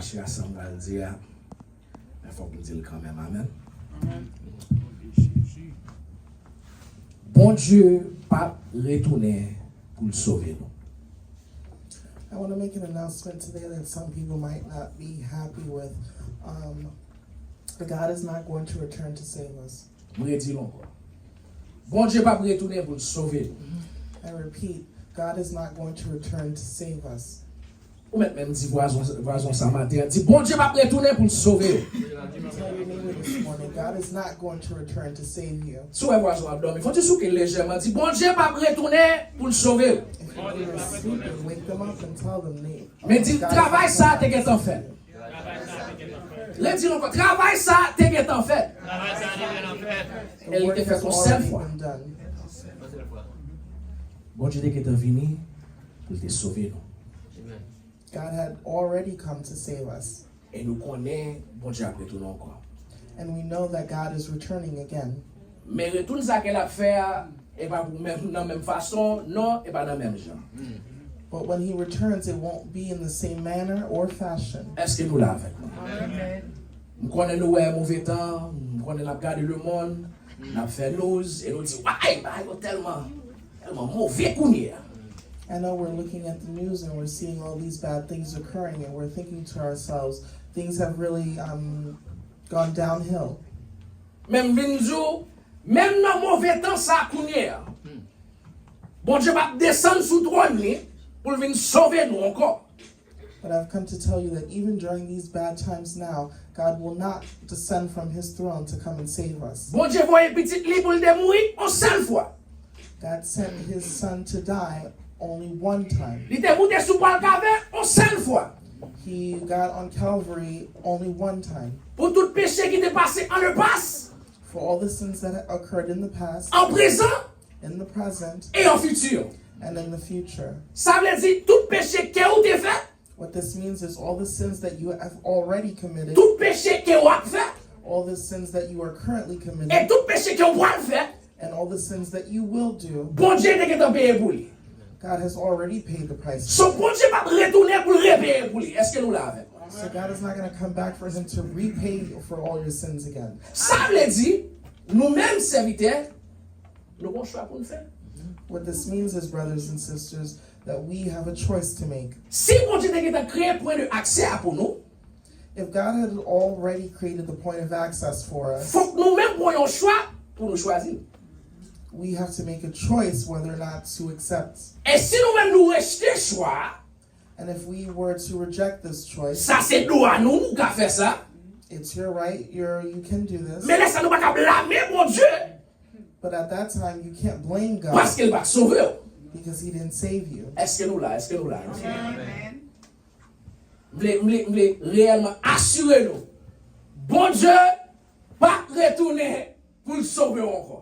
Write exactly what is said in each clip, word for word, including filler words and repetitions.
Chè sa m pral di a, men fòk m di l kanmenm. Amèn. Bondye p ap retounen pou l sove nou. I want to make an announcement today that some people might not be happy with. Um, but God is not going to return to save us. M redi l ankò. Bondye p ap retounen pou l sove nou. I repeat, God is not going to return to save us. Ou mèt menm di vwazon, vwazon sa maten an, di Bondye p ap retounen pou l sove w. Tell your neighbor this morning, God is not going to return to save you. Si w wè vwazon w ap dòmi, fò w ti souke l lejèman, di Bondye p ap retounen pou l sove w. If your neighbor is sleeping, wake them up and tell them, neighbor. Men di l travay sa a te gentan fèt. Redi l ankò, travay sa a te gentan fèt. E li te fèt yon sèl fwa. Bondye te gentan vini pou l te sove nou. God had already come to save us. E nou konnen Bondye ap retounen ankò. And we know that God is returning again. Men retoun sa ke l ap fè a, e pa pou menm, nan menm fason, non, e pa nan menm jan. But when he returns, it won't be in the same manner or fashion. Èske nou la avèk mwen? M konnen nou wè move tan, m konnen n ap gade lemonn, n ap fè news, e nou di, way, bagay yo tèlman, tèlman move kounye a. I know we're looking at the news and we're seeing all these bad things occurring, and we're thinking to ourselves, things have really um, gone downhill. Men m vin di w, menm nan move tan sa a kounye a, Bondye p ap desann sou twòn li pou l vin sove nou ankò. But I've come to tell you that even during these bad times now, God will not descend from his throne to come and save us. Bondye voye pitit li pou l te mouri yon sèl fwa. God sent his son to die only one time. Li te moute sou bwa Kalvè yon sèl fwa. He got on Calvary only one time. Pou tout peche ki te pase an le pas. For all the sins that occurred in the past, an prezan, in the present, e an fiti. And in the future. Sa vle di tout peche ke ou te fè. What this means is all the sins that you have already committed, tout peche ke w ap fè, all the sins that you are currently committing, e tout peche ke w pral fè, and all the sins that you will do, Bondye te gentan peye pou li. God has already paid the price. So Bondye p ap retounen pou l repeye pou li. Èske nou la avèk mwen? So God is not going to come back for him to repay you for all your sins again. Sa vle di, nou menm sèvitè, nou gon chwa pou n fè. What this means is, brothers and sisters, that we have a choice to make. Si Bondye te gentan kreye pwen de aksè a pou nou, If God had already created the point of access for us, fòk nou menm pran yon chwa pou nou chwazi l. We have to make a choice whether or not to accept. E si nou menm nou rejte chwa a, and if we were to reject this choice, sa se dwa nou, nou ka fè sa. It's your right, you're, you can do this. Men lè sa a nou pa ka blame Bondye. But at that time, you can't blame God. Paske l pa t sove w. Because he didn't save you. Èske nou la? Èske nou la? Amen. M vle, m vle, m vle reyèlman asire nou, Bondye p ap retounen pou l sove w ankò.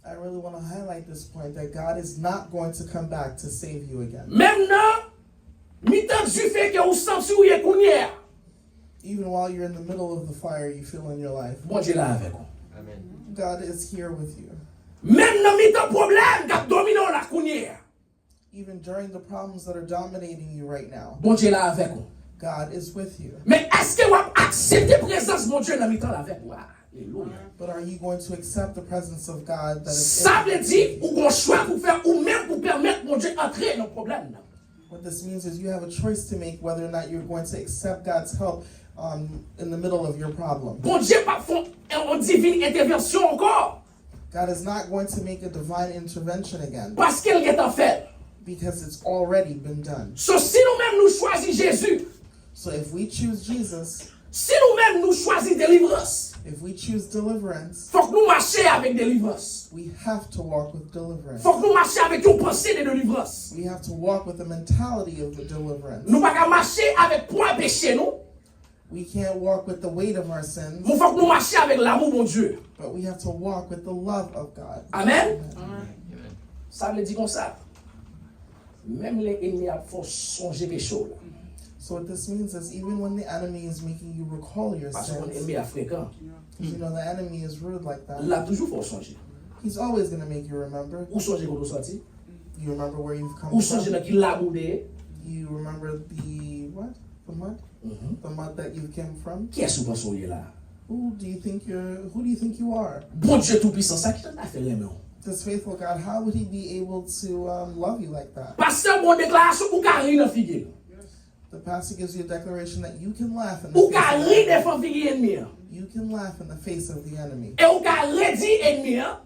I really want to highlight this point that God is not going to come back to save you again. Menm nan mitan dife ke ou santi w ye kounye a. Even while you're in the middle of the fire you feel in your life, Bondye la avèk ou. God is here with you. Menm nan mitan pwoblèm k ap domine w la kounye a. Even during the problems that are dominating you right now, Bondye la avèk ou. God is with you. Men èske w ap aksepte prezans Bondye nan mitan l avèk ou? Alelouya. But are you going to accept the presence of God that is Sa vle di ou gon chwa pou fè ou menm pou pèmèt Bondye antre nan pwoblèm nan. What this means is you have a choice to make whether or not you're going to accept God's help um, in the middle of your problem. Bondye p ap fè yon divin entèvansyon ankò. God is not going to make a divine intervention again. Paske l gentan fè l. Because it's already been done. So si nou menm nou chwazi Jezi. So if we choose Jesus, si nou menm nou chwazi delivrans, if we choose deliverance, fòk nou mache avèk delivrans. We have to walk with deliverance. Fòk nou mache avèk yon panse de delivrans. We have to walk with a mentality of the deliverance. Nou pa ka mache avèk pwa peche nou. We can't walk with the weight of our sins. Men fòk nou mache avèk lanmou Bondye. But we have to walk with the love of God. Amèn. Sa vle di konsa, menm lè ènmi a ap fè w sonje peche w la. So what this means is even when the enemy is making you recall your sins, paske w konnen ènmi a frekan. You know the enemy is rude like that. L ap toujou fè w sonje. He's always going to make you remember. Ou sonje kote w soti. You remember where you've come from. Ou sonje nan ki labou w te ye. You remember the what? The mud? Mhm. the mud that you came from? Kiyès ou panse w ye la? Who do you think you're? Who do you think you are? Bondye Toupisan, sa ki jan l ta fè renmen w? This faithful God, how would he be able to um, love you like that? Pastè, bon deklarasyon, ou ka ri nan figi l. The pastor gives you a declaration that you can laugh in the Ou face ka of ri the enemy. Devan figi enmi an. You can laugh in the face of the enemy. E ou ka redi enmi an.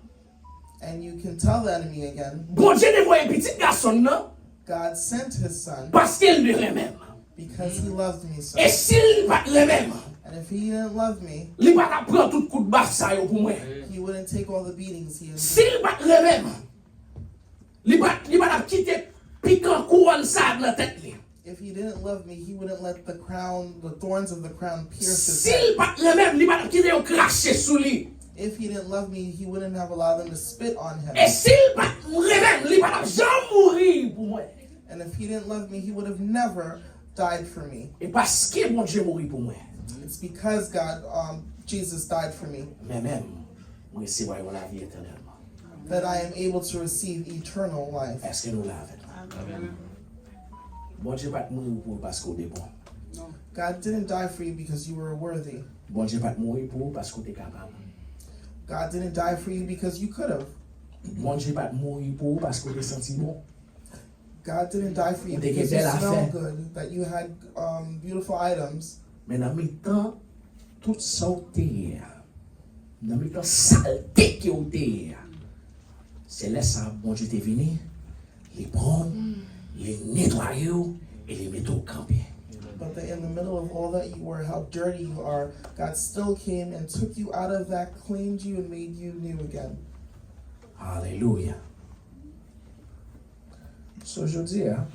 And you can tell the enemy again, Bondye te voye pitit gason l nan. God sent his son Paske l te renmen m. Because he loved me so. E si l pa t renmen m, And if he didn't love me, li pa t ap pran tout kout baf sa yo pou mwen. he wouldn't take all the beatings he Si endured. L pa t renmen m, li pa t li pa t ap kite pikan kouwòn sa nan tèt li. If he didn't love me, he wouldn't let the crown, the thorns of the crown pierce his Si head. L pa t renmen m, li pa t ap kite yo krache sou li. If he didn't love me, he wouldn't have allowed them to spit on him. E si L pa t renmen m, li pa t ap janm mouri pou mwen. And if he didn't love me, he would have never died for me. E paske Bondye mouri pou mwen. It's because God, um, Jesus died for me Men menm, mwen resevwa yon lavi etènèlman. That I am able to receive eternal life. Èske nou la avè m? Bondye pa t mouri pou ou paske w te bon. God didn't die for you because you were worthy. Bondye pa t mouri pou ou paske w te kapab. God didn't die for you because you could have. Bondye pa t mouri pou ou paske w te santi bon. God didn't die for you Ou te gen because you bèl smelled afè. Good, that you had um, beautiful items. Men nan mitan tout sa w te ye a, nan mitan salte ke w te ye a, se lè sa a Bondye te vini, li pran w, li netwaye w, e li mete w kanpe. But the, in the middle of all that you were, how dirty you are, God still came and took you out of that, cleaned you, and made you new again. Alelouya. So, jodi a,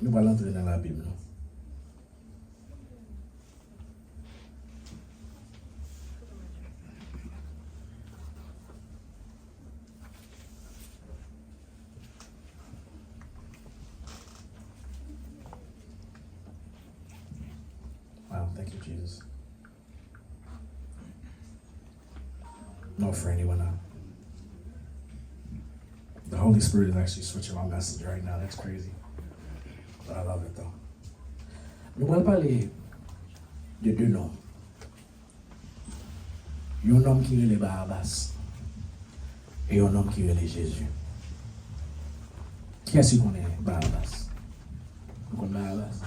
nou pral antre nan Labib nou. Wow, thank you, Jesus. No, friend, it went out. The Holy Spirit is actually switching my message right now. That's crazy. But I love it, though. Nou pral pale de de nonm. Yon nonm ki rele Barabas e yon nonm ki rele Jezi. Kiyès ki konnen Barabas? Ou konn Barabas?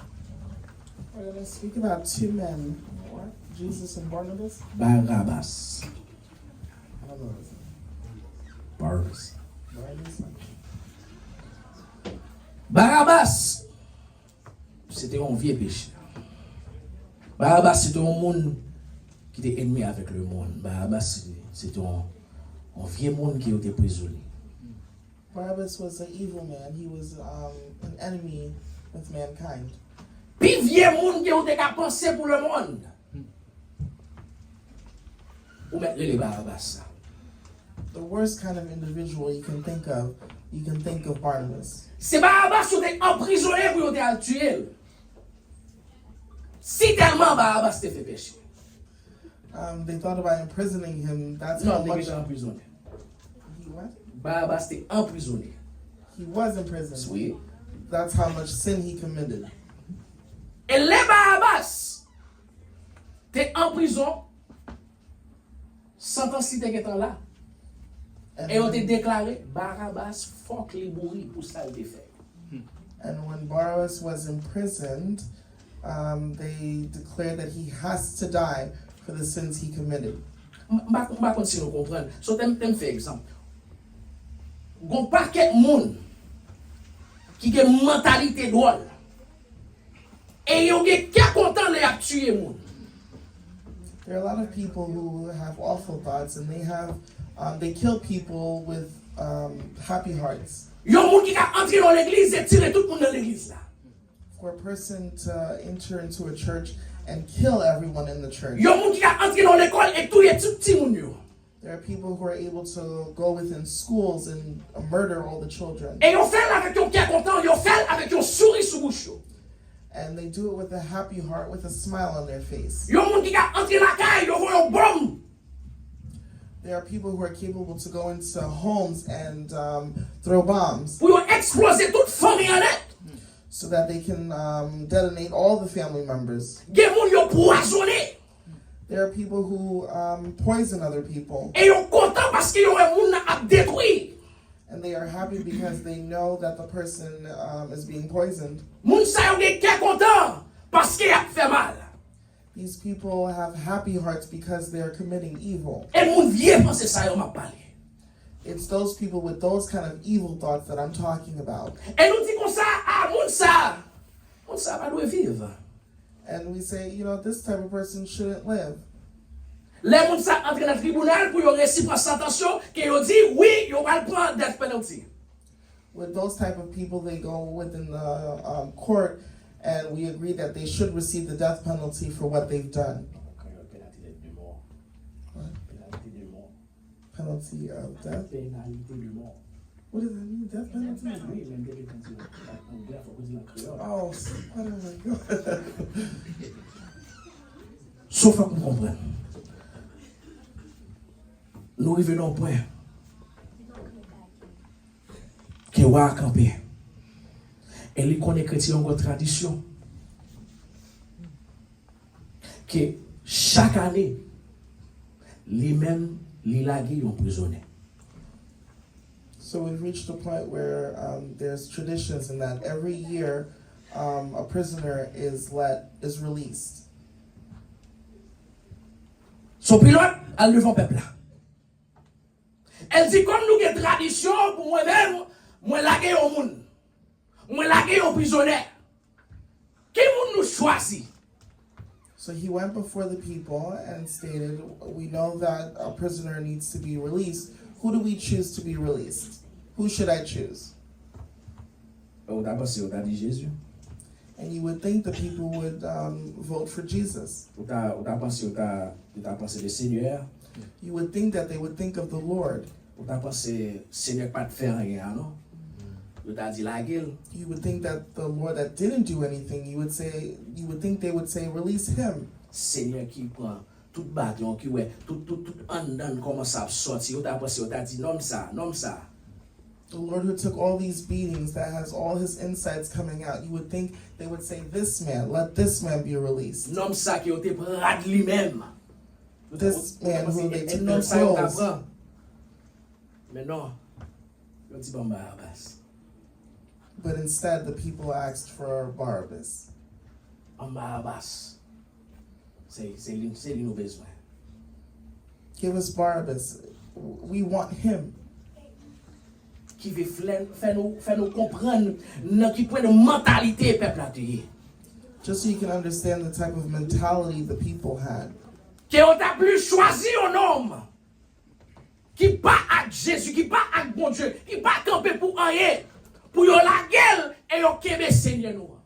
We're going to speak about two men, what? Jesus and Barnabas? Barabas. I don't know his name. Barabas. Barnabas? Barabas! Se te yon vye peche. Barabas se te yon moun ki te enmi avèk lemonn. Barabas se, se te yon, yon vye moun ke yo te prizone. Barabbas was an evil man. He was um, an enemy with mankind. Pi vye moun ke ou te ka panse pou lemonn, ou mèt rele Barabas sa. The worst kind of individual you can think of, you can think of Barnabas. Se Barabas yo te anprizone pou yo te al tiye l. Si tèlman Barabas te fè peche. Um, they thought about imprisoning him. That's Non, how te much. Gentan anprizone. He what? Barabas te anprizone. He was imprisoned. Wi. That's how much sin he committed. E lè Barabas te an prizon, santans li te gentan la. E yo te deklare Barabas fòk li mouri pou sa l te fè. And when Barabbas was imprisoned, um, they declared that he has to die for the sins he committed. M m pa m pa konn si nou konprann. So, tè m tè m fè egzanp. Gon pakèt moun ki gen mantalite dwòl. E yo gen kè kontan lè y ap tiye moun. There are a lot of people who have awful thoughts, and they have um, they kill people with um, happy hearts. Yon moun ki ka antre nan legliz e tire tout moun nan legliz la. For a person to enter into a church and kill everyone in the church. Yon moun ki ka antre nan lekòl e touye tout timoun yo. There are people who are able to go within schools and murder all the children. E yo fè l avèk yon kè kontan, yo fè l avèk yon souri sou bouch yo. And they do it with a happy heart, with a smile on their face. Yon moun ki ka antre lakay, yo voye yon bòm. There are people who are capable to go into homes and um, throw bombs. Pou yo eksploze tout fanmi an nèt. So that they can um, detonate all the family members. Gen moun yo pwazonnen. There are people who um, poison other people, E yo kontan paske yo wè moun nan ap detwi. And they are happy because they know that the person um, is being poisoned. Moun sa yo gen kè kontan paske y ap fè mal. These people have happy hearts because they are committing evil. E moun vye panse sa yo m ap pale. It's those people with those kind of evil thoughts that I'm talking about. E nou di konsa, a moun sa, moun sa pa dwe viv. And we say, you know, this type of person shouldn't live. Lè moun sa antre nan tribinal pou yo resi pran santans yo, ke yo di wi, yo pral pran death penalty. With those type of people, they go within the um, court, and we agree that they should receive the death penalty for what they've done. An kreyòl, penalite de mò. What? Penalite de mò. Penalty of death? Penalite de mò. What does that mean? Death penalty? Wi, men m te gentan di l an anglè, fòk ou di l an kreyòl. Oh, s- whatever. So fòk nou konprann. Nou rive nan yon pwen ke wa a kanpe. E li konnen ke se yon gwo tradisyon. Ke chak ane, li menm, li lage yon prizonye. So we've reached a point where um, there's traditions in that every year um, a prisoner is let is released. So Pilot al devan pèp la. El di, kòm nou gen tradisyon pou mwen menm, mwen lage yon moun. Mwen lage yon prizonye. Ki moun nou chwazi? So he went before the people and stated, we know that a prisoner needs to be released. Who do we choose to be released? Who should I choose? Ou ta panse yo ta di Jezi? And you would think the people would um, vote for Jesus. Ou ta, ou ta panse yo ta, yo ta panse de Senyè a? You would think that they would think of the Lord. Ou ta panse Senyè k pa t fè anyen a non? Yo ta di lage l. You would think that the Lord that didn't do anything, you would say, you would think they would say, release him. Senyè ki pran tout baton, ki wè tout, tout, tout anndan n kòmanse ap sòti. Yo ta panse, yo ta di nonm sa, nonm sa. The Lord who took all these beatings, that has all his insides coming out, you would think they would say, this man, let this man be released. Nonm sa ke yo te pran rad li menm. This man who they took their Nonm sa yo ta clothes. Pran. Men non, yo di ban m Barabas. But instead, the people asked for Barabbas. Ban m Barabas. Se, se li, se li nou bezwen. Give us Barabbas. We want him. Ki vle fè, fè nou, fè nou konprann nan ki pwen de mantalite pèp la te ye. Just so you can understand the type of mentality the people had. Ke yo ta pli chwazi yon nonm ki pa ak Jezi, ki pa ak Bondye, ki pa kanpe pou anyen, pou yo lage l e yo kenbe Senyè nou an.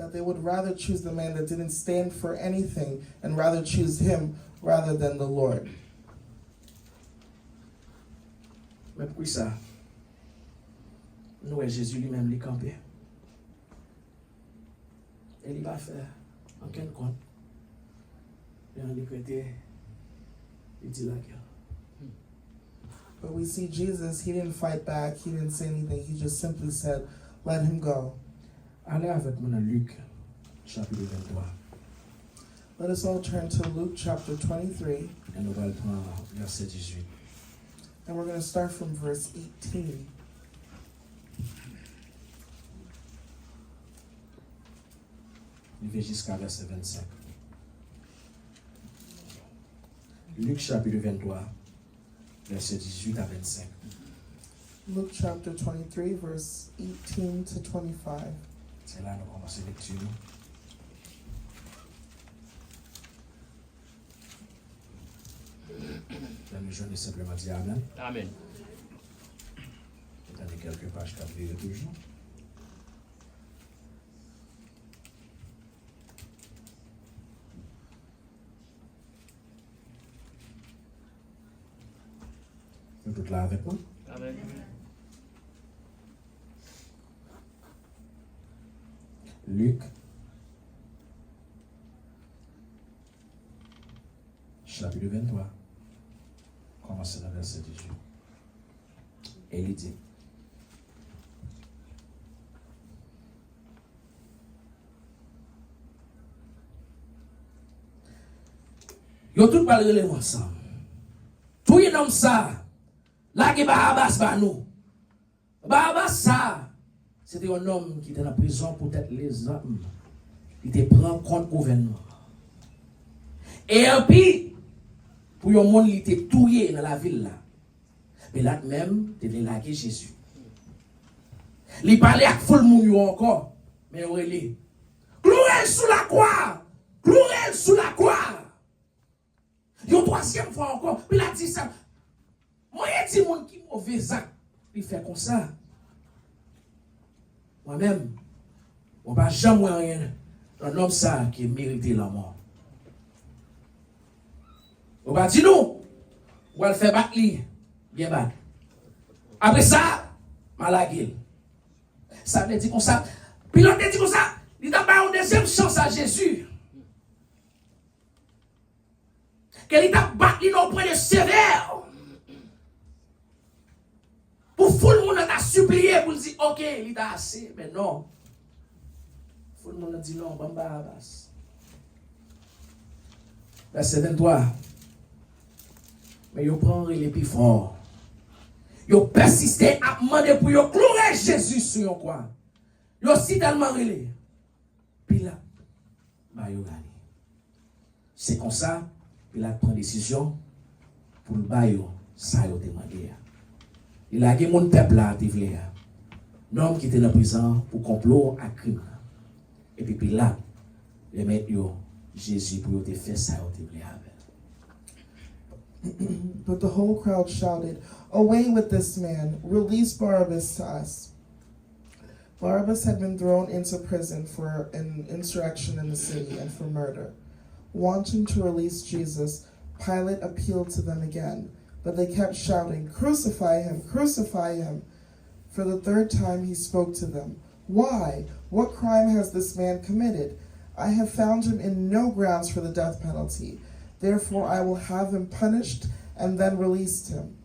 That they would rather choose the man that didn't stand for anything and rather choose him rather than the Lord. Men poukisa nou wè Jezi li menm li kanpe? E li pa fè ankenn kont. Li annik rete, li di lage l. But we see Jesus, he didn't fight back, he didn't say anything, he just simply said, let him go. Ale avèk mwen nan Lik, chapit venntwa. Let us all turn to Luke chapter twenty-three, E nou pral pran vèsè dizuit. And we're going to start from verse eighteen. Rive jiska vèsè vennsenk. Lik chapit venntwa, vèsè dizuit a vennsenk. Luke chapter twenty-three, verse eighteen to twenty-five. Se la nou kòmanse lekti nou. Lè nou jwenn li, senpleman di amèn. Amèn. Ou tande kèlke paj k ap vire toujou. Nou tout la avèk mwen? Amèn. Lik, chapit venntwa, kòmanse nan vèsè dizuit. E li di, Yo tout pral rele m ansanm. Touye nonm sa a. Lage Barabas ba nou. Barabas sa a, se te yon nonm ki te nan prizon poutèt lezam li te pran kont gouvènman an. E anpi, pou yon moun li te touye nan lavil la. Pilat menm te vle lage Jezi. Li pale ak foul moun yo ankò, men yo rele, "Kloure l sou lakwa! Kloure l sou lakwa!" Yon twazyèm fwa ankò, Pilat di sa, "Mwen ye di moun ki move zak li fè konsa. Mwen menm, mwen pa janm wè anyen nan nonm sa a ki merite lanmò. Ou pa di nou, ou al fè bat li, byen bat. Apre sa, m a lage l." Sa vle di konsa, Pilat te di konsa, li t ap bay yon dezyèm chans a Jezi. Ke li t ap bat li nan yon pwen de sevè. Pou foul moun nan ta sipliye pou l di, "Oke, li ta ase." Men non. Foul moun nan di, "Non, ban m Barabas." Vèsè venntwa. Men yo pran rele pi fò. Yo pèsiste ap mande pou yo kloure Jezi sou yon kwa. Yo sitèlman rele. Pilat ba yo rale. Se konsa, Pilat pran desizyon pou l ba yo sa yo te mande a. Li lage moun pèp la te vle a, nonm ki te nan prizon pou konplo ak krim nan. Epi Pilat remèt yo Jezi pou yo te fè sa yo te vle avè l. But the whole crowd shouted, "Away with this man! Release Barabbas to us!" Barabbas had been thrown into prison for an insurrection in the city and for murder. Wanting to release Jesus, Pilate appealed to them again, but they kept shouting, "Crucify him! Crucify him!" For the third time he spoke to them. "Why? What crime has this man committed? I have found him in no grounds for the death penalty. Therefore I will have him punished and then release him."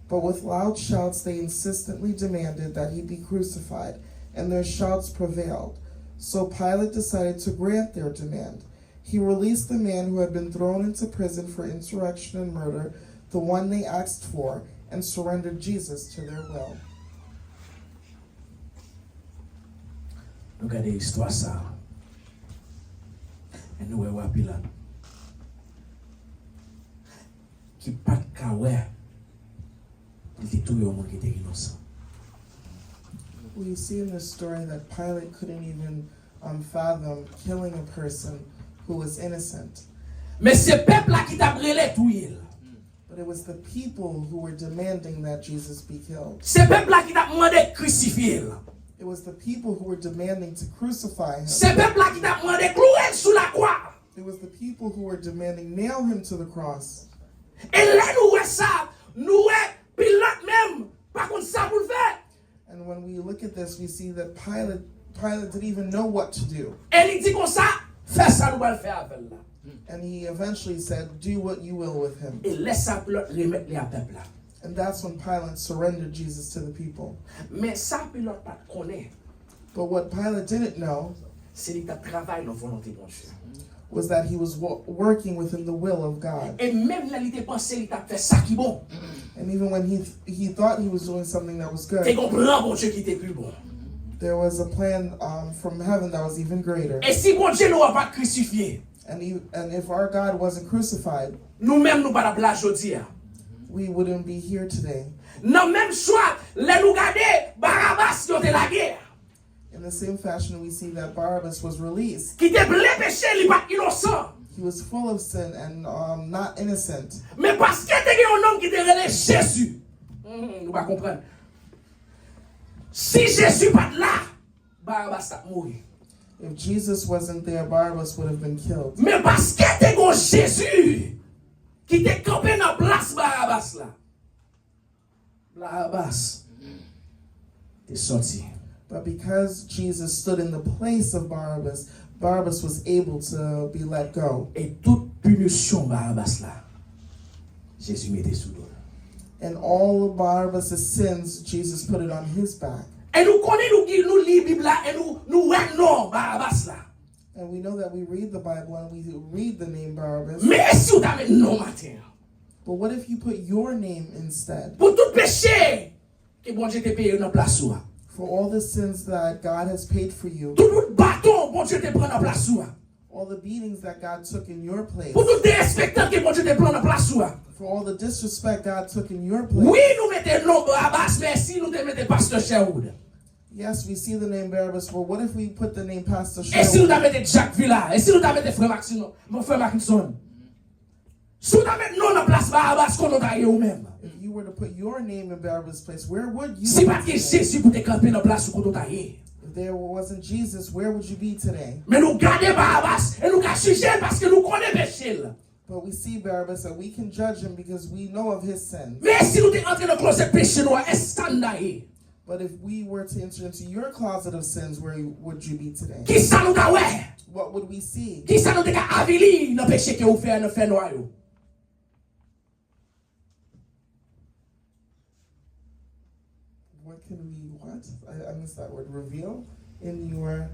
But with loud shouts they insistently demanded that he be crucified, and their shouts prevailed. So Pilate decided to grant their demand. He released the man who had been thrown into prison for insurrection and murder, the one they asked for, and surrendered Jesus to their will. Nou gade istwa sa a. E nou wè wa Pilat ki pa t ka wè li te touye yon moun ki te inosan. We see in this story that Pilate couldn't even um, fathom killing a person who was innocent. Men se pèp la ki t ap rele touye l. But it was the people who were demanding that Jesus be killed. Se pèp la ki t ap mande krisifye l. It was the people who were demanding to crucify him. Se pèp la ki t ap mande kloure l sou lakwa. It was the people who were demanding nail him to the cross. E lè nou wè sa, nou wè Pilat menm pa konn sa pou l fè. And when we look at this, we see that Pilate, Pilate didn't even know what to do. E li di konsa, fè sa nou pral fè avè l la. And he eventually said, "Do what you will with him." E lè sa Pilat remèt li a pèp la. And that's when Pilate surrendered Jesus to the people. Men sa Pilat pa t konnen. But what Pilate didn't know Se li t ap travay nan volonte Bondye. Was that he was wo- working within the will of God. E menm lè li te panse li t ap fè sa ki bon, And even when he, he thought he was doing something that was te good, gon plan Bondye ki te pi bon. There was a plan um, from heaven that was even greater. E si Bondye nou an pa t krisifye, And, he, and if our God wasn't crucified, nou menm nou pa t ap la jodi a. We wouldn't be here today. Nan menm chwa, lè nou gade Barabas yo te lage a. In the same fashion, we see that Barabbas was released. Ki te plen peche, li pa t inosan. He was full of sin and um, not innocent. Men paske te gen yon nonm ki te rele Jezi. Hmm, nou pa konprann. Si Jezi pa t la, Barabas t ap mouri. If Jesus wasn't there, Barabbas would have been killed. Men paske te gen yon Jezi ki te kanpe nan plas Barabas la, Barabas te sòti. But because Jesus stood in the place of Barabbas, Barabbas was able to be let go. E tout pinisyon Barabas la, Jezi mete sou do l. And all of Barabbas' sins, Jesus put it on his back. E nou konnen nou, nou li Bib la e nou, nou wè non Barabas la. And we know that we read the Bible and we read the name Barabbas. Men e si w ta met non maten an? But what if you put your name instead? Pou tout peche ke Bondye te peye nan plas ou a. For all the sins that God has paid for you, Tout bout baton Bondye te pran nan plas ou a. All the beatings that God took in your place, Pou tout derespektan ke Bondye te pran nan plas ou a. For all the disrespect God took in your place. Wi, nou mete non Barabas, men si nou te mete Pastè Sherwood? Yes, we see the name Barabbas, but what if we put the name Pastor E si nou ta Sherwood? Mete Jack Villa? E si nou ta mete Frè Maxino, mon Frè Maxinson? Si w ta met non nan plas Barabas, kote w ta ye ou menm? If you were to put your name in Barabbas' place, where would you Si be pa t gen today? Jezi pou te kanpe nan plas ou kote w ta ye. If there wasn't Jesus, where would you be today? Men nou gade Barabas e nou ka jije l paske nou konnen peche l. But we see Barabbas and we can judge him because we know of his sins. Men si nou te antre nan klozèt peche nou a, èske sa n ta ye? But if we were to enter into your closet of sins, where would you be today? Kisa nou ta wè? What would we see? Kisa nou te ka avili nan peche ke ou fè nan fènwa yo? What can we, what? I, I missed that word. Reveal in your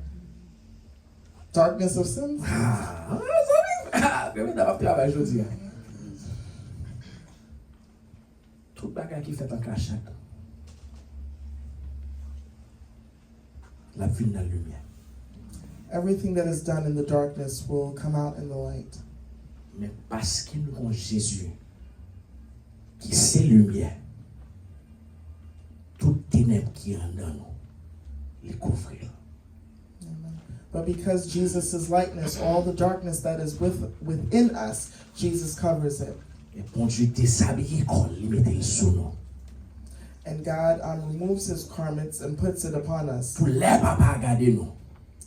darkness of sins? Ah, zanmi, ah, men mwen ap travay jodi a. Tout bagay ki fèt an kachèt, l ap vin nan limyè. Everything that is done in the darkness will come out in the light. Men paske nou gen yon Jezi ki se limyè, tout tenèb ki anndan nou, li kouvri l. But because Jesus is lightness, all the darkness that is with, within us, Jesus covers it. E Bondye dezabiye kò l, li mete l sou nou. And God um, removes his garments and puts it upon us. Pou lè papa a gade nou,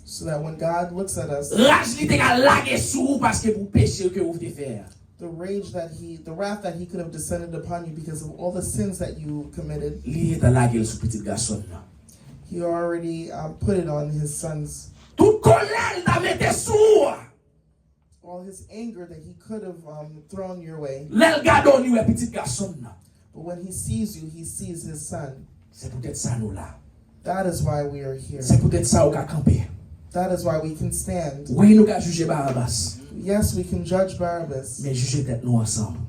So that when God looks at us, raj li te ka lage sou ou paske pou peche ke ou te fè a, the rage that he, the wrath that he could have descended upon you because of all the sins that you committed, li gentan lage l sou pitit gason l nan. he already um, put it on his sons. Tout kòlè l ta mete sou ou a, All his anger that he could have um, thrown your way, lè l gade w, li wè pitit gason l nan. But when he sees you, he sees his son. Se poutèt sa nou la. That is why we are here. Se poutèt sa ou ka kanpe. That is why we can stand. Wi, nou ka jije Barabas, Yes, we can judge Barabbas, men jije tèt nou ansanm.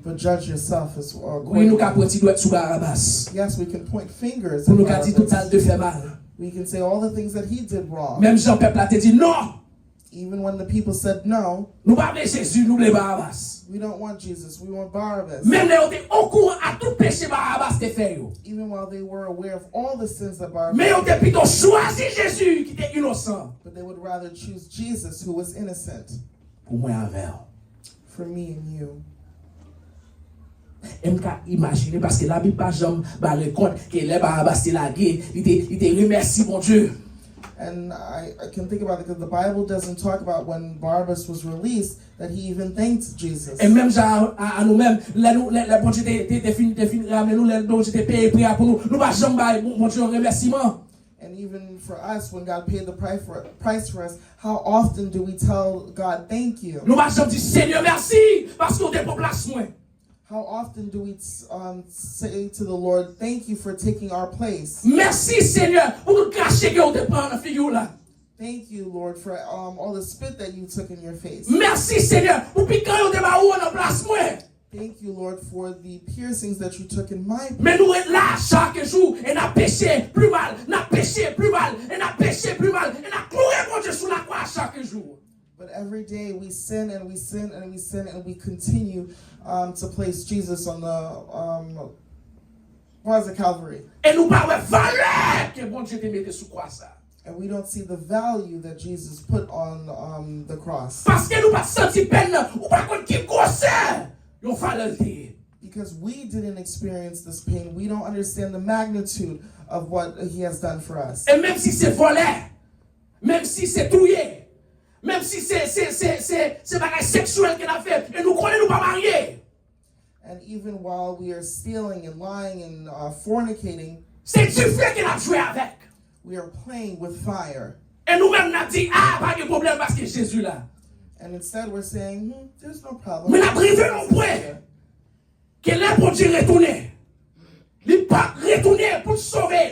But judge yourself as well. Wi, nou ka pran ti dwèt sou Barabas Yes, we can point fingers pou at nou ka di tout sa l Barabbas. Te fè mal. We can say all the things that he did wrong. Menm jan pèp la te di non, Even when the people said no, nou pa vle Jezi, nou vle Barabas. We don't want Jesus, we want Barabbas. Menm lè yo te okouran a tout peche Barabas te fè yo, Even while they were aware of all the sins that men yo Barabbas te pito chwazi Jezi ki te inosan. But they would rather choose Jesus, who was innocent. Pou mwen avè w. For me and you. E m ka imajine, paske Labib pa janm bare kont ke lè Barabas te lage, li te, li te remèsi Bondye. And I, I can think about it because the Bible doesn't talk about when Barabbas was released that he even thanked Jesus. E menm jan a, a, a nou menm, lè, nou, lè, lè Bondye te, te, te fin, te fin rale nou, lè Bondye te peye pri a pou nou, nou pa janm bay Bon- Bondye yon remèsiman. And even for us, when God paid the price for, price for us, how often do we tell God thank you? Nou pa janm di, Senyè, mèsi paske w te pran plas mwen. How often do we um, say to the Lord, "Thank you for taking our place"? Mèsi, Senyè, pou tout krache ke w te pran nan figi w la. Thank you, Lord, for um, all the spit that you took in your face. Mèsi, Senyè, pou pikan yo te ba ou nan plas mwen. Thank you, Lord, for the piercings that you took in my Men nou ret la chak jou e n ap peche pli mal, n ap peche pli mal, e n ap peche pli mal, e n ap kloure Bondye sou lakwa chak jou. But every day we sin and we sin and we sin and we continue um, to place Jesus on the um, cross of Calvary. E nou pa wè valè ke Bondye te mete sou kwa sa. And we don't see the value that Jesus put on um, the cross. Paske nou pa santi pèn nan, ou pa konn ki gwosè yon valè l te ye. Because we didn't experience this pain, we don't understand the magnitude of what he has done for us. E menm si se vòlè, menm si se touye, menm si se, se, se, se, se bagay seksyèl ke n ap fè, e nou konnen nou pa marye. And even while we are stealing and lying and uh, fornicating, Se dife ke n ap jwe avèk. We are playing with fire. E nou menm n ap di, a, pa gen pwoblèm paske Jezi la. And instead, we're saying, hmm, there's no problem. Men n ap rive yon pwen ke lè Bondye retounen, li p ap retounen pou l sove.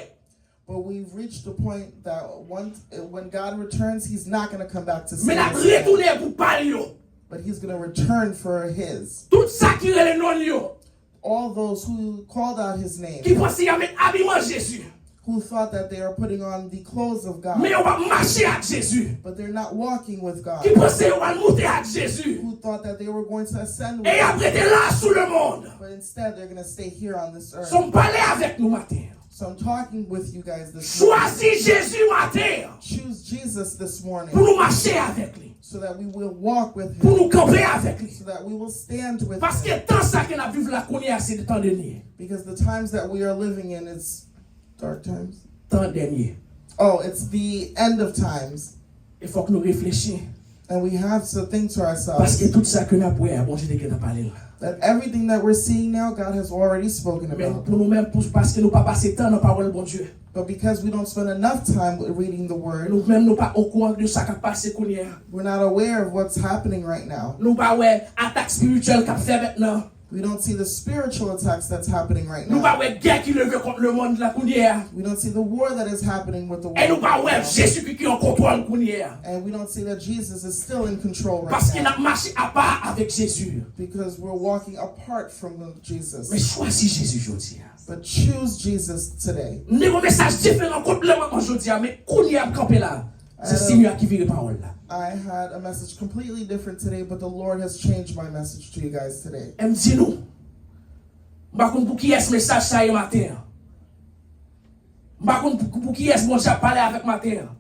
But we've reached the point that once, when God returns, he's not going to come back to save us again. Men l ap retounen pou pa l yo. But he's going to return for his. Tout sa ki rele non l yo. All those who called out his name. Ki panse y ap met abiman Jezi. Who thought that they are putting on the clothes of God. Men yo p ap mache ak Jezi. But they're not walking with God. Ki panse yo pral monte ak Jezi. Who thought that they were going to ascend with God. E y ap rete la sou lemonn. But instead, they're going to stay here on this earth. So, m pale avèk nou maten an. So I'm talking with you guys this morning. Chwazi Jezi maten an. Choose Jesus this morning. Pou nou mache avèk li. So that we will walk with him. Pou nou kanpe avèk li. So that we will stand with him. Paske tan sa ke n ap viv la kounye a, se tan dènye. Because the times that we are living in, it's dark times. Tan dènye. Oh, it's the end of times. E fòk nou reflechi. And we have to think to ourselves. Paske tout sa ke n ap wè a, Bondye te gentan pale l. That everything that we're seeing now, God has already spoken about. Men pou nou menm, pou, paske nou pa pase tan nan pawòl Bondye. But because we don't spend enough time with reading the word, nou menm, nou pa okouran de sa k ap pase kounye a. We're not aware of what's happening right now. Nou pa wè atak espirityèl k ap fè mentnan. We don't see the spiritual attacks that's happening right now. Nou pa wè gè ki leve kont lemonn la kounye a. We don't see the war that is happening with the world right now. E nou pa wè Jezikri ki an kontwòl kounye a. And we don't see that Jesus is still in control right now. Paske n ap mache apa avèk Jezi. Because we're walking apart from the Jesus. Men chwazi Jezi jodi a. But choose Jesus today. M te gen yon mesaj diferan kont lemonn jodi a, men kounye a m kanpe la. Se Senyè a ki vire pawòl la. I had a message completely different today, but the Lord has changed my message to you guys today. E m di nou, m pa konn pou kiyès mesaj sa ye maten an. M pa konn pou, pou kiyès Bondye ap pale avèk maten an.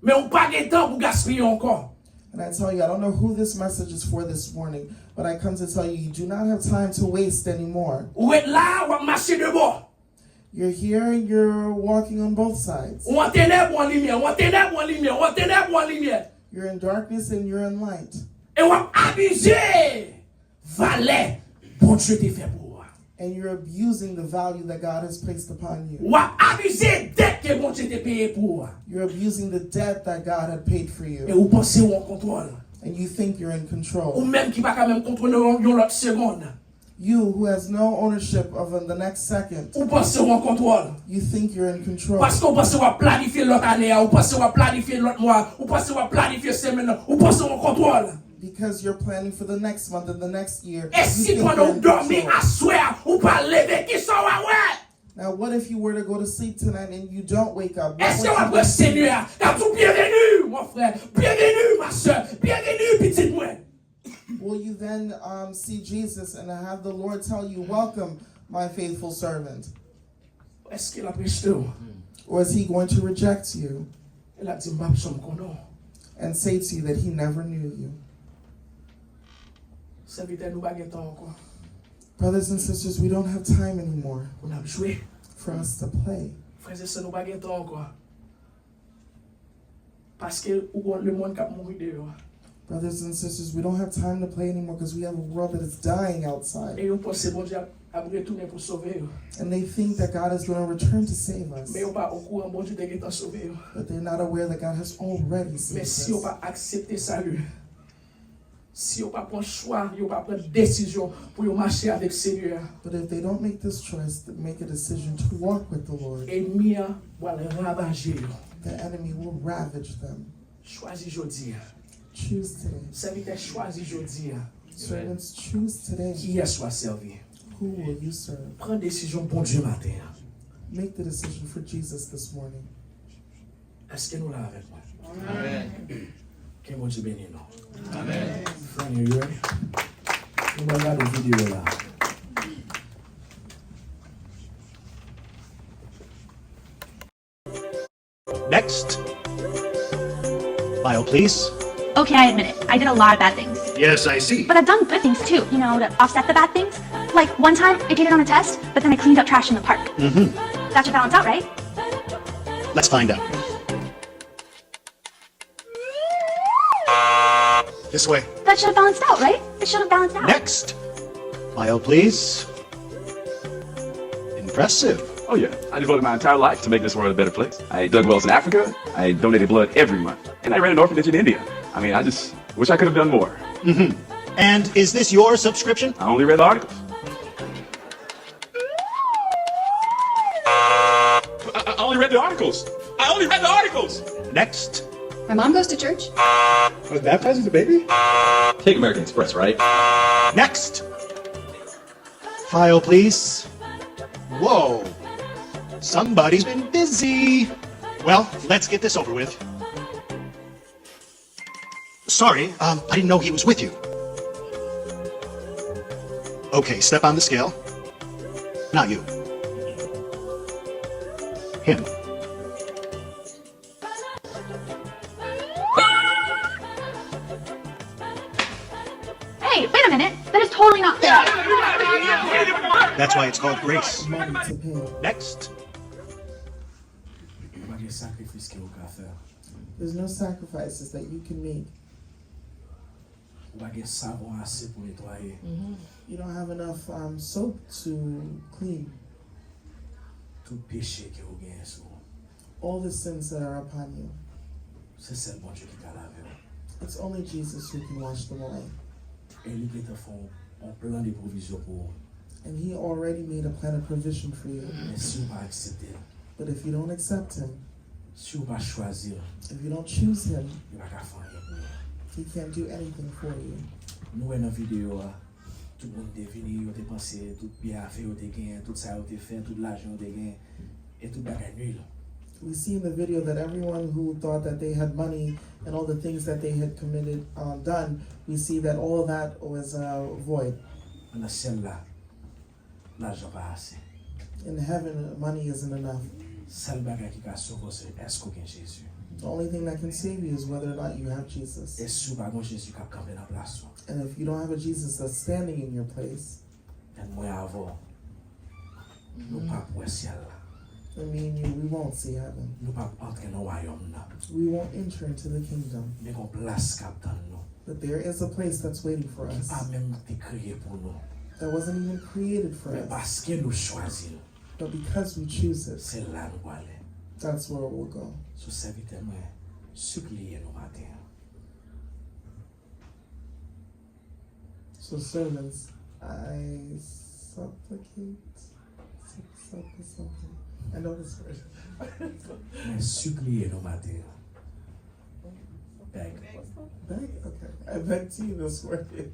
Men ou pa gen tan pou gaspiye ankò. And I tell you, I don't know who this message is for this morning, but I come to tell you, you do not have time to waste anymore. Ou ret la, w ap mache de bò. You're here and you're walking on both sides. Ou an tenèb, ou an limyè, ou an tenèb, ou an limyè, ou an tenèb, ou an limyè. You're in darkness and you're in light. E w ap abize valè Bondye te fè pou ou a. And you're abusing the value that God has placed upon you. W ap abize dèt ke Bondye te peye pou ou a. You're abusing the debt that God had paid for you. E ou panse w an kontwòl. And you think you're in control. Ou menm ki pa ka menm kontwole yon, yon lòt segonn. You who has no ownership of the next second. Ou panse w an kontwòl. You think you're in control. Paske w panse w ap planifye lòt ane a, ou panse w ap planifye lòt mwa, ou panse w ap planifye semèn nan, ou panse w an kontwòl. Because you're planning for the next month and the next year. E si pandan w dòmi aswè a, ou pa leve, kisa w a wè? Now, what if you were to go to sleep tonight and you don't wake up? What would you see? Èske w ap wè Senyè a k ap di w, "Byenveni, mon frè, byenveni, ma sè, byenveni, pitit mwen"? Will you then, um, see Jesus and have the Lord tell you, "Welcome, my faithful servant"? Èske l ap rejte w? Or is he going to reject you? E l ap di, "M p ap janm konnen w." And say to you that he never knew you. Sèvitè, nou pa gen tan ankò. Brothers and sisters, we don't have time anymore. Pou n ap jwe. For us to play. Frè e sè, nou pa gen tan ankò. Paske ou gon lemonn k ap mouri deyò. Brothers and sisters, we don't have time to play anymore 'cause we have a world that is dying outside. E yo panse Bondye ap, ap retounen pou sove yo. And they think that God is gonna return to save us. Men yo pa okouran Bondye te gentan sove yo. But they're not aware that God has already saved us. Men si yo pa aksepte sali, si yo pa pran chwa, yo pa pran desizyon pou yo mache avèk Senyè a, But if they don't make this choice, to make a decision to walk with the Lord, enmi an pral ravaje yo. The enemy will ravage them. Chwazi jodi a. Choose today. Sèvitè, chwazi jodi a. Servants, choose today. Kiyès w a sèvi? Who will you serve? Pran desizyon Bondye maten an. Make the decision for Jesus this morning. Èske nou la avèk mwen? Amèn. Ke Bondye beni nou. Amèn. Anyway, nou pral gade videyo la. Next. Smile, please. Okay, I admit it. I did a lot of bad things. Yes, I see. But I've done good things too, you know, to offset the bad things. Like one time, I cheated on a test, but then I cleaned up trash in the park. Mm-hmm. That should balance out, right? Let's find out. This way. That should have balanced out, right? It should have balanced out. Next. Smile, please. Impressive. Oh, yeah. I devoted my entire life to make this world a better place. I dug wells in Africa. I donated blood every month. And I ran an orphanage in India. I mean, I just wish I could have done more. Mm-hmm. And is this your subscription? I only read the articles. I, I, I Next. My mom goes to church. I was baptized as a baby? Take American Express, right? Next. File, please. Whoa. Somebody's been busy. Well, let's get this over with. Sorry, um, I didn't know he was with you. Okay, step on the scale. Not you. Him. Hey, wait a minute. That is totally not fair. That's why it's called grace. Money to pay. Next. Pa gen sakrifis ke ou ka fè. There's no sacrifices that you can make. Ou pa gen savon ase pou netwaye. You don't have enough um, soap to clean. Tout peche ke ou genyen sou ou. All the sins that are upon you. Se sèl Bondye ki ka lave w. It's only Jesus who can wash them away. E li gentan fè yon, yon plan de pwovizyon pou ou. And he already made a plan of provision for you. Men si ou pa aksepte l, But if you don't accept him, si ou pa chwazi l, if you don't choose him, li pa ka fè anyen pou ou. He can't do anything for you. Nou wè nan videyo a, tout moun te vini, yo te panse tout byen afè yo te genyen, tout sa yo te fè, tout lajan yo te genyen, e tout bagay nil. We see in the video that everyone who thought that they had money and all the things that they had committed, uh, done, we see that all that was uh, void. Nan syèl la, lajan pa ase. In heaven, money isn't enough. Sèl bagay ki ka sove w se èske w gen Jezi. The only thing that can save you is whether or not you have Jesus. E si w pa gen Jezi k ap kanpe nan plas ou. And if you don't have a Jesus that's standing in your place, then mwen avè w, nou p ap wè syèl la. Then me and you, we won't see heaven. Nou p ap antre nan wayòm nan. We won't enter into the kingdom. Men gon plas k ap tann nou. But there is a place that's waiting for us. Ki pa menm te kreye pou nou. That wasn't even created for us. Men paske nou chwazi l, but because we choose it, se la nou prale. That's where we'll go. So sèvitè mwen, sipliye nou maten an. So servants, I supplicate, sup- sup- something. I know this word. Mwen sipliye nou maten an. Bèg. Beg? Okay. I beg to you this morning.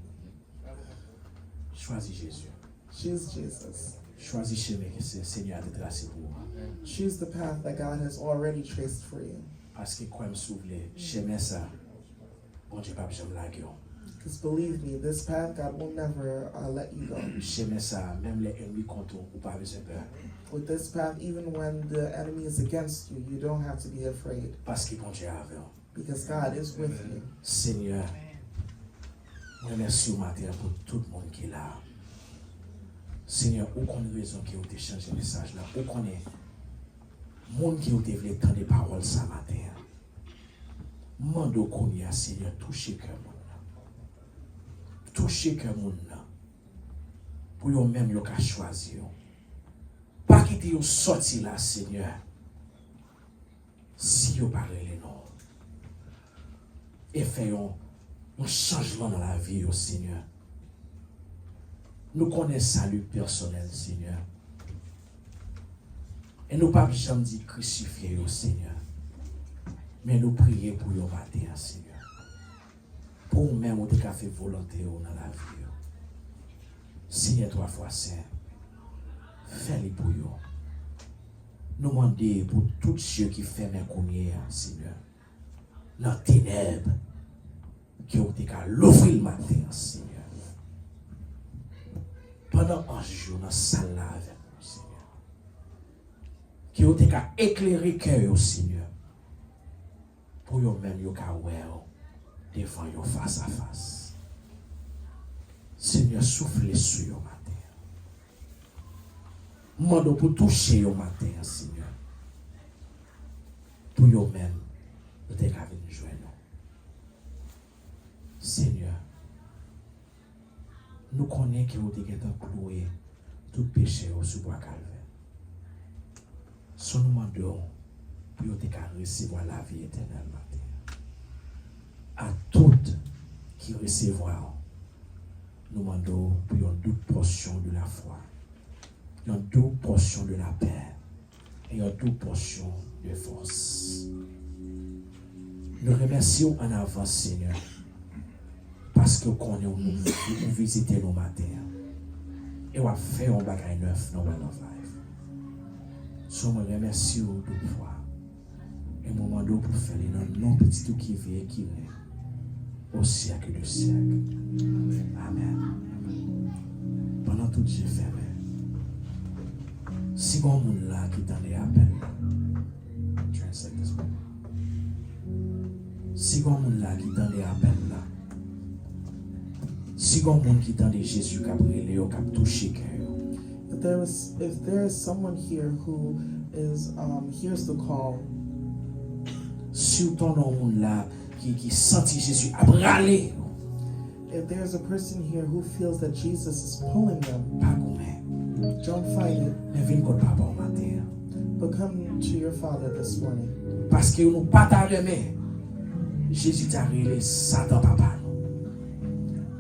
Chwazi Jezi. Choose Jesus. Chwazi chemen ke se- Senyè a te trase pou ou. Choose the path that God has already traced for you. Paske kwè m si w vle, chemen sa, Bondye p ap janm lage w. Because believe me, this path, God will never uh, let you go. Chemen sa, menm lè ènmi kont ou, ou pa bezwen pè. With this path, even when the enemy is against you, you don't have to be afraid. Paske Bondye avè w. Because God is with you. Senyè, mwen remèsye w maten an pou tout moun ki la. Senyè, ou konn rezon ke w te chanje mesaj la. Ou konnen moun ke w te vle tande pawòl sa maten an. M mande w kounye a, Senyè, touche kè moun nan. Touche kè moun nan. Pou yo menm yo ka chwazi w. Pa kite yo sòti la, Senyè, si yo pa rele non w. E fè yon, yon chanjman nan lavi yo, Senyè. Nou konnen sali pèsonèl, Senyè. E nou p ap janm di krisifye yo, Senyè. Men nou priye pou yo maten an, Senyè. Pou ou menm, ou te ka fè volonte w nan lavi yo. Senyè twa fwa sen, fè li pou yo. Nou mande pou tout je ki fèmen kounye a, Senyè, nan tenèb, ke ou te ka louvri l maten an, Senyè. Pandan anj yo nan sal la avèk nou, Senyè. Ke ou te ka eklere kè yo, Senyè. Pou yo menm yo ka wè w devan yo fas a fas. Senyè, soufle sou yo maten an. M mande w pou touche yo maten an, Senyè. Pou yo menm, yo te ka vin jwenn ou. Senyè, nou konnen ke ou te gentan klouwe tout peche yo sou bwa Kalvè. So nou mande w pou yo te ka resevwa lavi etènèl maten an. A tout ki resevwa w, nou mande w pou yon doub pòsyon de lafwa, yon doub pòsyon de lapè, e yon doub pòsyon de fòs. Nou remèsye w an avans, Senyè, paske w konnen w, nou, ou vizite nou maten an. E w ap fè yon bagay nèf nan Well of Life. So, mwen remèsye w de pwa. E mwen mande w pou fè li nan non Pitit ou ki viv e ki règne au siècle des siècles. Amèn. Pandan tout je fèmen, si gon moun la ki tande apèl la, translate this one. Si gon moun la ki tande apèl la, si gon moun ki tande Jezi k ap rele yo, k ap touche kè yo, If there is, if there is someone here who is, um, hears the call, si w tande yon moun la ki, ki santi Jezi ap rale yo, if there is a person here who feels that Jesus is pulling them, pa goumen. Don't fight it. Men vin kot Papa w maten an. But come to your Father this morning. Paske nou pa ta renmen Jezi ta rele Satan papa nou.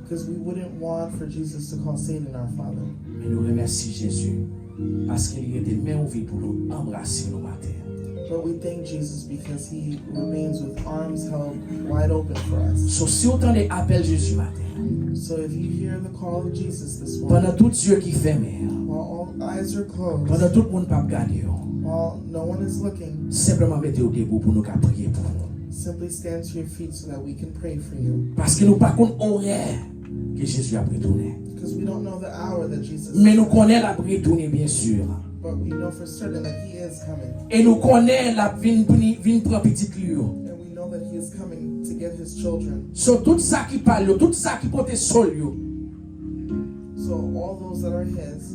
Because we wouldn't want for Jesus to call Satan our father. Men nou remèsye Jezi, paske li rete men ouvri pou nou anbrase nou maten an. But we thank Jesus because he remains with arms held wide open for us. So, si w tande apèl Jezi maten an, So if you hear the call of Jesus this morning, pandan tout zye ki fèmen an, while all eyes are closed, pandan tout moun p ap gade w, while no one is looking, senpleman mete w debou pou nou ka priye pou ou. Simply stand to your feet so that we can pray for you. Paske nou pa konn orè ke Jezi ap retounen. Because we don't know the hour that Jesus Men nou konnen l ap retounen, byen si. But we know for certain that he is coming. E nou konnen l ap vin, vin, vin pran pitit li yo. And we know that he is coming to get his children. So, tout sa ki pa l yo, tout sa ki pote so l yo, So all those that are his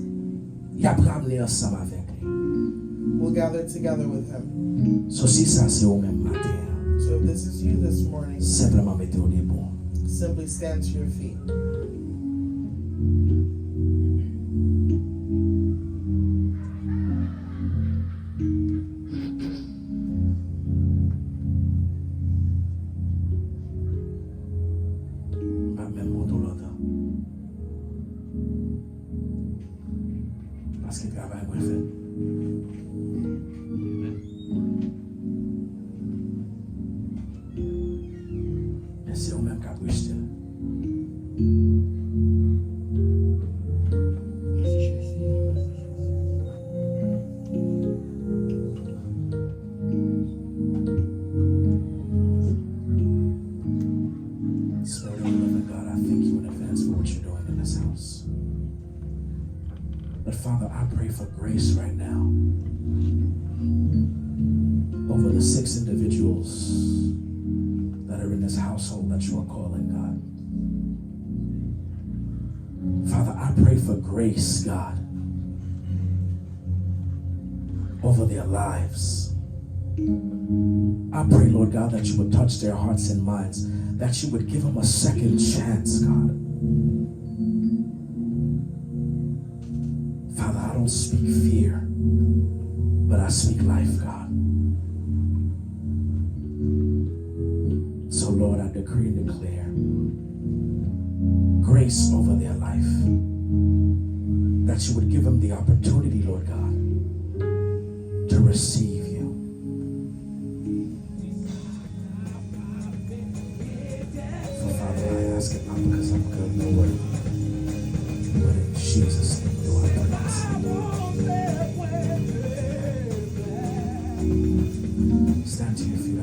y ap ramne ansanm avèk li. Will gather together with him. So, si sa se ou menm maten an, So if this is you this morning, senpleman mete w debou. Simply stand to your feet. M p ap menm montre w lontan. Paske travay mwen fèt. Men se ou menm k ap rejte l. Spirit of the living God, I thank you in advance for what you're doing in this house. But Father, I pray for grace right now over the six individuals that are in this household that you are calling, God. Father, I pray for grace, God, over their lives. I pray, Lord God, that you would touch their hearts and minds, that you would give them a second chance, God. Father, I don't speak fear, but I speak life, God. So, Lord, I decree and declare grace over their life, that you would give them the opportunity, Lord God, to receive you. So, Father, I ask it not because I'm good, Lord, but in Jesus' name do I pray. Stand to your feet.